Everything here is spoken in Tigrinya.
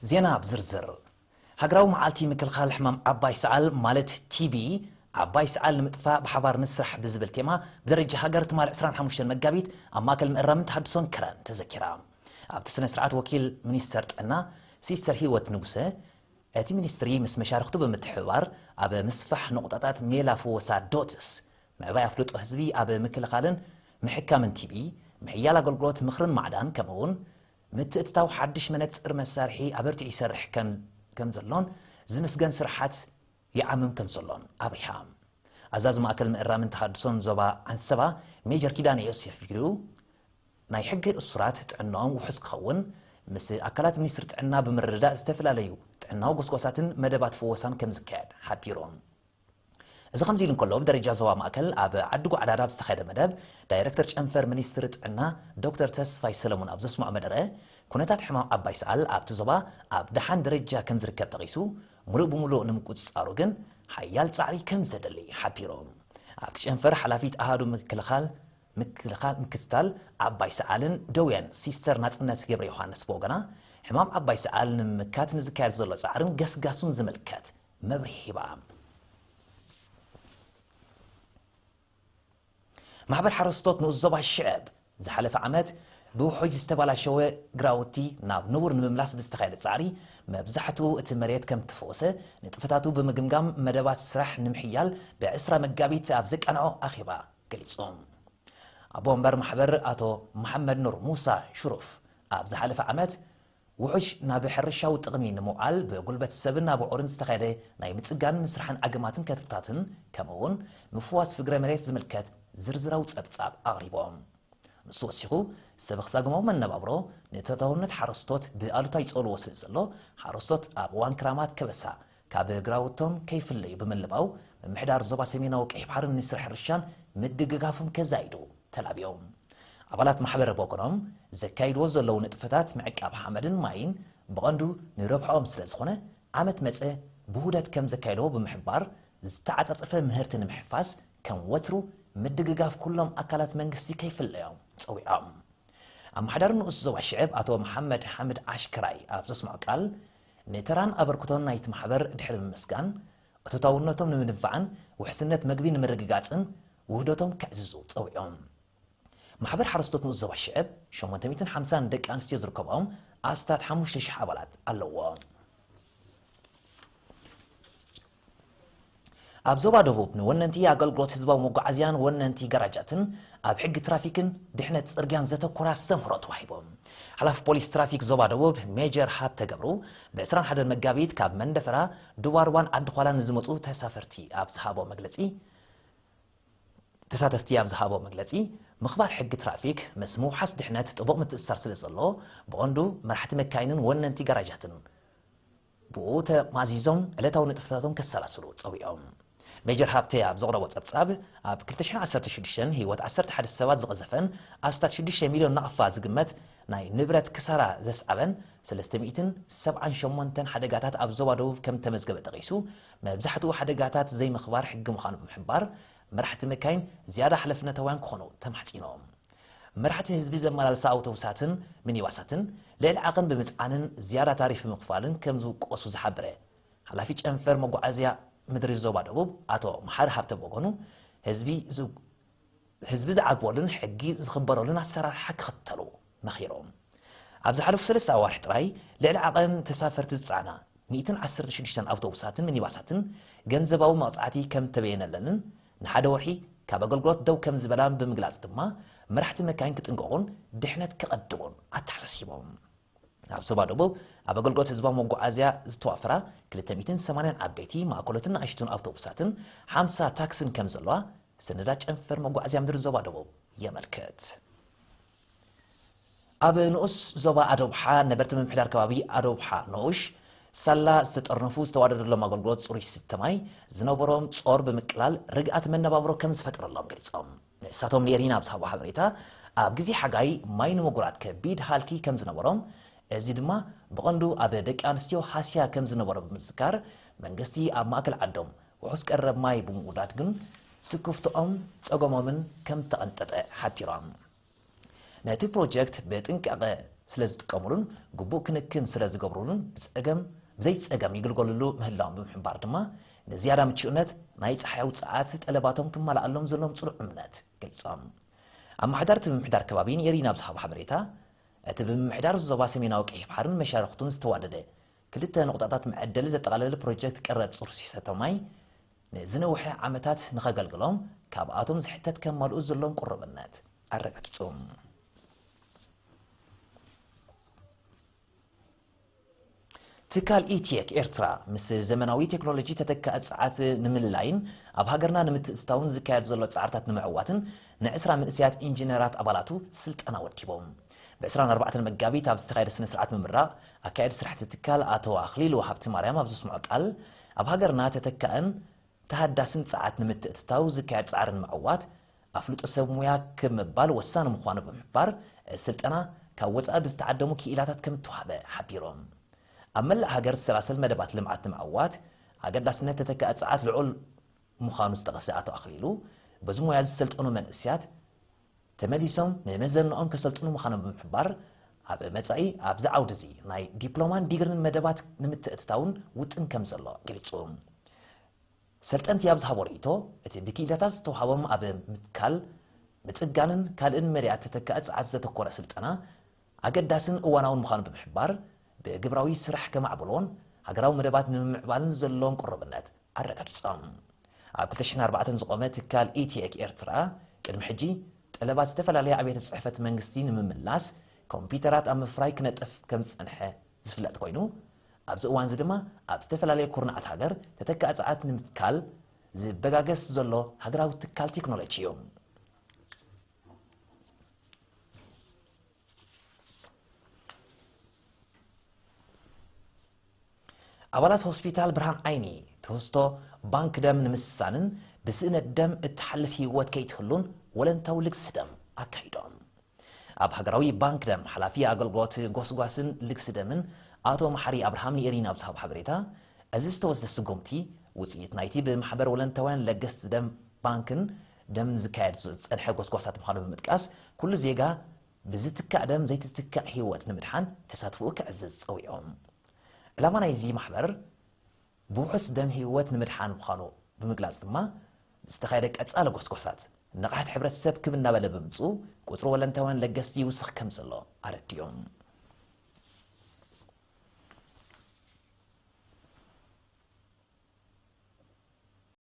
ዜና ብዝርዝር። ሃገራዊ መዓልቲ ምክልኻል ሕማም ዓባይ ሰዓል ማለት ቲቢ፣ ዓባይ ሰዓል ንምጥፋእ ብሓባር ንስራሕ ብዝብል ቴማ ብደረጃ ሃገር ትማል ዕስራን ሓሙሽተን መጋቢት ኣብ ማእከል ምእራምን ተሃድሶን ከረን ተዘኪራ። ኣብቲ ስነ ስርዓት ወኪል ሚኒስተር ጥዕና ሲስተር ህይወት ንጉሰ፣ እቲ ሚኒስትሪ ምስ መሻርኽቱ ብምትሕብባር ኣብ ምስፋሕ ነቑጣታት ሜላ ፍወሳ ዶትስ፣ ምዕባይ ኣፍልጦ ህዝቢ ኣብ ምክልኻልን ምሕካምን ቲቢ፣ ምሕያል ኣገልግሎት ምኽርን ማዕዳን ከምኡውን ምትእትታው ሓድሽ መነጽር መሳርሒ ኣበርቲዑ ይሰርሕ ከም ከም ዘሎን ዝምስገን ስራሓት ይዓምም ከም ዘሎን ኣብሪሃ። ኣዛዚ ማእከል ምእራምን ተሃድሶን ዞባ ዓንሰባ ሜጀር ኪዳነ ዮሴፍ ቢግሪኡ፣ ናይ ሕጊ እሱራት ጥዕናኦም ውሑስ ክኸውን ምስ ኣካላት ሚኒስትሪ ጥዕና ብምርድዳእ ዝተፈላለዩ ጥዕናዊ ጎስጓሳትን መደባት ፍወሳን ከም ዝካየድ ሓቢሩ። እዚ ከምዚ ኢሉ እንከሎ፣ ብደረጃ ዞባ ማእከል ኣብ ዓዲ ጓዕዳድ ኣብ ዝተኻየደ መደብ፣ ዳይረክተር ጨንፈር ሚኒስትሪ ጥዕና ዶክተር ተስፋይ ሰለሙን ኣብ ዘስምዖ መደረ፣ ኩነታት ሕማም ዓባይ ሰኣል ኣብቲ ዞባ ኣብ ደሓን ደረጃ ከም ዝርከብ ጠቒሱ፣ ሙሉእ ብሙሉእ ንምቁጽጻሩ ግን ሓያል ጻዕሪ ከም ዘደሊ ሓቢሩ። ኣብቲ ጨንፈር ሓላፊት ኣሃዱ ምክልኻል ምክልኻል ምክትታል ዓባይ ሰዓልን ደውያን ሲስተር ናጽነት ገብረ ዮሃንስ ብወገና፣ ሕማም ዓባይ ሰዓል ንምምካት ንዝካየድ ዘሎ ጻዕርን ገስጋሱን ዝምልከት መብርሂ ሂባ። ማሕበር ሓረስቶት ንኡስ ዞባ ሽዕብ ዝሓለፈ ዓመት ብውሑጅ ዝተባላሸወ ግራውቲ ናብ ንቡር ንምምላስ ብዝተኻየደ ጻዕሪ፣ መብዛሕትኡ እቲ መሬት ከም እተፈወሰ ንጥፈታቱ ብምግምጋም መደባት ስራሕ ንምሕያል ብዕስራ መጋቢት ኣብ ዘቃንዖ ኣኼባ ገሊጹ። ኣቦ ወንበር ማሕበር ኣቶ መሓመድ ኑር ሙሳ ሽሩፍ፣ ኣብ ዝሓለፈ ዓመት ውሑጅ ናብ ሕርሻዊ ጥቕሚ ንምውዓል ብጉልበት ሰብን ኣቡዑርን ዝተኻየደ ናይ ምጽጋን ምስራሕን ኣገማትን ከትርታትን ከምኡ እውን ምፍዋስ ፍግረ መሬት ዝምልከት ዝርዝራዊ ጸብጻብ ኣቕሪቦም። ንሱ ወሲኹ፣ ሰብ ክሳግማዊ መነባብሮ ንተታውነት ሓረስቶት ብኣሉታ ይጸልዎ ስለ ዘሎ፣ ሓረስቶት ኣብ እዋን ክራማት ከበሳ ካብ ግራውቶም ከይፍለዩ ብምልባው፣ ምምሕዳር ዞባ ሰሜናዊ ቀይሕ ባሕርን ሚኒስትሪ ሕርሻን ምድግጋፎም ከዛይዱ ተላብዮም። ኣባላት ማሕበር በጎኖም ዘካይድዎ ዘለዉ ንጥፈታት ምዕቃብ ሓመድን ማይን ብቐንዱ ንረብሕኦም ስለ ዝኾነ፣ ዓመት መጸ ብውህደት ከም ዘካይድዎ ብምሕባር፣ ዝተዓጻጸፈ ምህርቲ ንምሕፋስ ከም ወትሩ ምድግጋፍ ኩሎም ኣካላት መንግስቲ ከይፍለዮም ጸዊዖም። ኣመሓዳሪ ንኡስ ዞባ ሽዕብ ኣቶ መሓመድ ሓምድ ኣሽከራይ ኣብ ዘስምዖ ቃል፣ ንተራን ኣበርክቶን ናይቲ ማሕበር ድሕሪ ምምስጋን፣ እቶታውነቶም ንምድንፋዕን ውሕስነት መግቢ ንምርግጋጽን ውህደቶም ከዕዝዙ ጸዊዖም። ማሕበር ሓረስቶት ንኡስ ዞባ ሽዕብ ሸሞንተ ሚእትን ሓምሳን ደቂ ኣንስትዮ ዝርከብኦም ኣስታት ሓሙሽተ ሽሕ ኣባላት ኣለዎ። ኣብ ዞባ ደቡብ ንወነንቲ ኣገልግሎት ህዝባዊ መጓዓዝያን ወነንቲ ጋራጃትን ኣብ ሕጊ ትራፊክን ድሕነት ጽርግያን ዘተኮረ ኣስተምህሮ ተዋሂቡ። ሓላፊ ፖሊስ ትራፊክ ዞባ ደቡብ ሜጀር ሃብተ ገብሩ፣ ብ ዕስራን ሓደን መጋቢት ካብ መንደፈራ፣ ዱባርዋን ዓዲ ዃላን ንዝመጹ ተሳፈርቲ ኣብ ዝሃቦ መግለጺ፣ ተሳተፍቲ ኣብ ዝሃቦ መግለጺ፣ ምኽባር ሕጊ ትራፊክ ምስ ምውሓስ ድሕነት ጥቡቕ ምትእስሳር ስለ ዘሎ፣ ብቐንዱ መራሕቲ መካይንን ወነንቲ ጋራጃትን ብኡ ተማዚዞም ዕለታዊ ንጥፈታቶም ከሰላስሉ ጸዊዖም። ሜጀር ሃብተ ኣብ ዘቕረቦ ጸብጻብ፣ ኣብ ክልተ ሽሕን ዓሰርተ ሽዱሽተን ህይወት ዓሰርተ ሓደ ሰባት ዝቐዘፈን ኣስታት ሽዱሽተ ሚልዮን ናቕፋ ዝግመት ናይ ንብረት ክሳራ ዘስዓበን ሰለስተ ሚእትን ሰብዓን ሸሞንተን ሓደጋታት ኣብ ዞባ ደቡብ ከም ተመዝገበ ጠቒሱ፣ መብዛሕትኡ ሓደጋታት ዘይምኽባር ሕጊ ምዃኑ ብምሕባር፣ መራሕቲ መካይን ዝያዳ ሓላፍነታውያን ክኾኑ ተማሕጺኖም። መራሕቲ ህዝቢ ዘመላልሳ ኣውቶቡሳትን ሚኒባሳትን ልዕሊ ዓቐን ብምጽዓንን ዝያዳ ታሪፍ ብምኽፋልን ከም ዝውቀሱ ዝሓበረ ሓላፊ ጨንፈር መጓዓዝያ ምድሪ ዞባ ደቡብ ኣቶ መሓሪ ሃብተ ብወገኑ፣ ህዝቢ ዝ-፣ ህዝቢ ዝዓግበሉን ሕጊ ዝኽበረሉን ኣሰራርሓ ክኽተሉ መኺሮም። ኣብ ዝሓለፉ ሰለስተ ኣዋርሕ ጥራይ ልዕሊ ዓቐን ተሳፈርቲ ዝጸዓና ሚእትን ዓሰርተ ሽዱሽተን ኣውቶቡሳትን ሚኒባሳትን ገንዘባዊ መቕጻዕቲ ከም ተበየነለንን ንሓደ ወርሒ ካብ ኣገልግሎት ደው ከም ዝበላን ብምግላጽ ድማ መራሕቲ መካይን ክጥንቀቑን ድሕነት ከቐድሙን ኣተሓሳሲቦም። ኣብ ዞባ ደቡብ ኣብ ኣገልግሎት ህዝባዊ መጓዓዝያ ዝተዋፈራ ክልተ ሚእትን ሰማንያን ዓበይቲ፣ ማእከሎትን ንኣሽቱን ኣውቶቡሳትን ሓምሳ ታክስን ከም ዘለዋ ሰነዳት ጨንፈር መጓዓዝያ ምድሪ ዞባ ደቡብ የመልክት። ኣብ ንኡስ ዞባ ኣዶብሓ ነበርቲ ምምሕዳር ከባቢ ኣዶብሓ ንኡሽ ሳላ ዝተጠርነፉ ዝተዋደደሎም ኣገልግሎት ጽሩይ ዝስተ ማይ ዝነበሮም ጾር ብምቅላል ርግኣት መነባብሮ ከም ዝፈጠረሎም ገሊጾም። ንሳቶም ንኤሪና ኣብ ዝሃቦ ሓበሬታ፣ ኣብ ግዜ ሓጋይ ማይ ንምጉራት ከቢድ ሃልኪ ከም ዝነበሮም፣ እዚ ድማ ብቐንዱ ኣብ ደቂ ኣንስትዮ ሃስያ ከም ዝነበሮ ብምዝካር፣ መንግስቲ ኣብ ማእከል ዓዶም ውሑስ ቀረብ ማይ ብምውዳድ ግን ስክፍትኦም ጸገሞምን ከም ተቐንጠጠ ሓቢሮም። ነቲ ፕሮጀክት ብጥንቃቐ ስለ ዝጥቀሙሉን ግቡእ ክንክን ስለ ዝገብሩሉን ብጸገም ብዘይጸገም ይግልገሉሉ ምህላዎም ብምሕባር ድማ፣ ንዝያዳ ምቹእነት ናይ ጸሓይ ውጽዓት ጠለባቶም ክመላኣሎም ዘለዎም ጽኑዕ እምነት ገሊጾም። ኣመሓዳርቲ ምምሕዳር ከባቢ ንኤሪና ኣብ ዝሃቦ ሓበሬታ፣ እቲ ብምምሕዳር ዞባ ሰሜናዊ ቀይሕ ባሕርን መሻርኽቱን ዝተዋደደ ክልተ ንቑጣታት መዐደሊ ዘጠቓለለ ፕሮጀክት ቀረብ ጽሩይ ሰተ ማይ ንዝነውሐ ዓመታት ንኸገልግሎም ካብኣቶም ዝሕተት ከማልኡ ዘለዎም ቅሩብነት ኣረጋጊጹ። ትካል ኢቴክ ኤርትራ ምስ ዘመናዊ ቴክኖሎጂ ተተካኢ ጸዓት ንምልላይን ኣብ ሃገርና ንምትእትታውን ዝካየድ ዘሎ ጻዕርታት ንምዕዋትን ንዕስራ መንእሰያት ኢንጂነራት ኣባላቱ ስልጠና ወዲቦም። ብ24 መጋቢት ኣብ ዝተኻየደ ስነ ስርዓት ምምራቕ ኣካየዲ ስራሕቲ ትካል ኣቶ ኣኽሊሉ ሃብቲ ማርያም ኣብ ዘስምዖ ቃል፣ ኣብ ሃገርና ተተካእን ተሃዳስን ጸዓት ንምትእትታው ዝካየድ ጻዕሪ ንምዕዋት ኣፍልጦ ሰብ ሙያ ክምባል ወሳኒ ምዃኑ ብምሕባር፣ እዚ ስልጠና ካብ ወጻኢ ብዝተዓደሙ ክኢላታት ከም እተዋህበ ሓቢሮም። ኣብ መላእ ሃገር ዝሰላሰል መደባት ልምዓት ንምዕዋት ኣገዳስነት ተተካኢ ጸዓት ልዑል ምዃኑ ዝጠቐሰ ኣቶ ኣኽሊሉ፣ በዚ ሞያ ዝሰልጠኑ መንእሰያት ተመሊሶም ንመዘንኦም ከሰልጥኑ ምዃኖም ብምሕባር፣ ኣብ መጻኢ ኣብዚ ዓውዲ እዚ ናይ ዲፕሎማን ዲግሪን መደባት ንምትእትታውን ውጥን ከም ዘሎ ገሊጹ። ሰልጠንቲ ኣብ ዝሃቦ ርእይቶ፣ እቲ ብክኢላታት ዝተዋህቦም ኣብ ምትካል፣ ምጽጋንን ካልእን መዳያት ተተካኢ ጸዓት ዘተኮረ ስልጠና ኣገዳስን እዋናውን ምዃኑ ብምሕባር፣ ብግብራዊ ስራሕ ከማዕብልዎን ሃገራዊ መደባት ንምምዕባልን ዘለዎም ቅሩብነት ኣረጋጊጾም። ኣብ ክልተ ሽሕን ኣርባዕተን ዝቖመ ትካል ኢቲኤክ ኤርትራ፣ ቅድሚ ሕጂ ጠለባት ዝተፈላለያ ኣብያተ ጽሕፈት መንግስቲ ንምምላስ ኮምፒውተራት ኣብ ምፍራይ ክነጥፍ ከም ዝጸንሐ ዝፍለጥ ኮይኑ፣ ኣብዚ እዋን እዚ ድማ ኣብ ዝተፈላለየ ኩርናዓት ሃገር ተተካኢ ጸዓት ንምትካል ዝበጋገስ ዘሎ ሃገራዊ ትካል ቴክኖሎጂ እዩ። ኣባላት ሆስፒታል ብርሃን ዓይኒ ትሕዝቶ ባንክ ደም ንምስሳንን ብስእነት ደም እትሓልፍ ህይወት ከይትህሉን ወለንታዊ ልግሲ ደም ኣካይዶም። ኣብ ሃገራዊ ባንክ ደም ሓላፊ ኣገልግሎት ጎስጓስን ልግሲ ደምን ኣቶ መሓሪ ኣብርሃም ንኤሪና ኣብ ዝሃቦ ሓበሬታ፣ እዚ ዝተወስደ ስጉምቲ ውፅኢት ናይቲ ብማሕበር ወለንታውያን ለገስቲ ደም ባንክን ደምን ዝካየድ ዝፀንሐ ጎስጓሳት ምዃኑ ብምጥቃስ፣ ኩሉ ዜጋ ብዝትካእ ደም ዘይትትካእ ህይወት ንምድሓን ተሳትፎኡ ከዕዝዝ ጸዊዖም። ዕላማ ናይዚ ማሕበር ብውሑስ ደም ህይወት ንምድሓን ምዃኑ ብምግላጽ ድማ፣ ዝተኻየደ ቀጻሊ ጎስጓሳት ንቕሓት ሕብረተሰብ ክብ እናበለ ብምጽኡ፣ ቁጽሪ ወለንታውያን ለገስቲ ይውስኽ ከም ዘሎ ኣረዲኦም።